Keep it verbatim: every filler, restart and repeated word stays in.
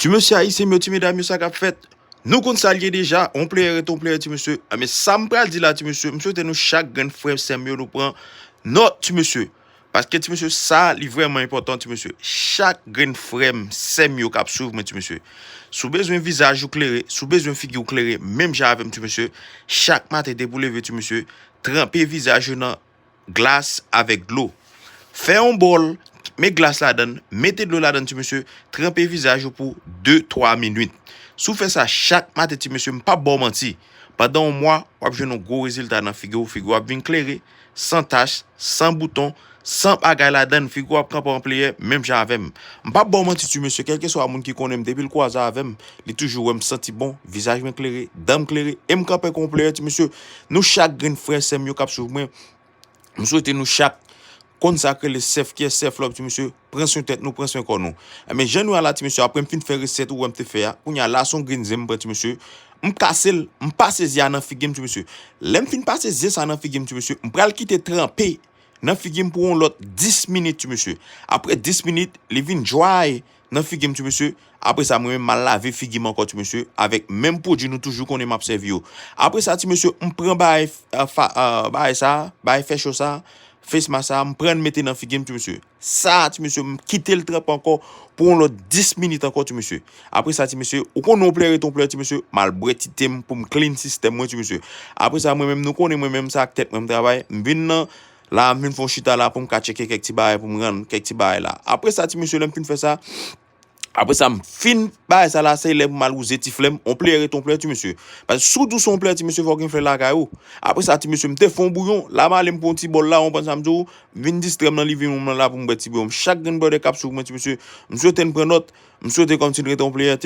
Ti mesye ayisyen m yo, ti medam yo, sa k ap fèt? Nou konn sa l ye deja, on player rete on player, ti mesye. Enben, sa m pral di la, ti mesye, m swete nou chak grenn frè m, sè m yo, nou pran nòt, ti mesye. Paske, ti mesye, sa, li vrèman enpòtan, ti mesye. Chak grenn frè m, sè m yo k ap swiv mwen, ti mesye. Si w bezwen vizaj ou klere, si w bezwen figi w klere, menm jan avè m, ti mesye, chak maten depi w leve, ti mesye, tranpe vizaj ou nan glas avèk dlo. Fè yon bòl, met glas ladan l, mete dlo ladan l, ti mesye, tranpe vizaj ou pou de, twa minit. Si w fè sa chak maten, ti mesye, m p ap ba w manti, pandan yon mwa, w ap jwenn yon gwo rezilta nan figi w, figi w ap vin klere, san tach, san bouton, san bagay ladan l, figi w ap kanpe on player, menm jan avè m. M p ap ba w manti, ti mesye, kèlkeswa moun ki konnen m, depi l kwaze avè m, li toujou wè m santi bon, vizaj mwen klere, dan m klere, e m kanpe kon on player, ti mesye. Nou chak grenn frè, sè m yo k ap swiv mwen, m swete nou chak konn sa k rele self care, self love, ti mesye. Pran swen tèt nou, pran swen kò nou. Enben, jan nou a la, ti mesye, apre m fin fè resèt ou wè m te fè a, kounye a la, se yon grenn zen m pran, ti mesye. M kase l, m pase zen an nan figi m, ti mesye. Lè m fin pase zen sa nan figi m, ti mesye, m pral kite tranpe nan figi m pou yon lòt dis minit, ti mesye. Apre dis minit, li vin dry nan figi m, ti mesye. Apre sa, mwen menm, m al lave figi m ankò, ti mesye, avèk menm pwodui nou toujou konnen m ap sèvi yo. Apre sa, ti mesye, m pran bagay, eh, fa-, eh, bagay sa, bagay fè cho sa, face mask sa, m pran l mete nan figi m, ti mesye. Sa, ti mesye, m kite l tranpe ankò pou yon lòt dis minit ankò, ti mesye. Apre sa, ti mesye, ou konnen on player rete on player, ti mesye, m al bwè ti te m pou m clean sistèm mwen, ti mesye. Apre sa, mwen menm, nou konnen mwen menm, se ak tèt mwen m travay. M vin nan, la, m vin fè yon chita la pou m ka tcheke kèk ti bagay pou m rann kèk ti bagay la. Apre sa, ti mesye, lè m fin fè sa, apre sa, m fin bagay sa la, se lè pou m al wouze ti flè m, on player rete on player, ti mesye. Paske si w di w se on player, ti mesye, fò w gen flè lakay ou. Apre sa, ti mesye, m te fè yon bouyon, la m ale m pran yon ti bòl la, w konprann sa m di w, m vin distrè m nan living room nan la pou m bwè ti bouyon. Chak grenn brother k ap swiv mwen, ti mesye, m swete n pran nòt, m swete kòmsi n rete on player.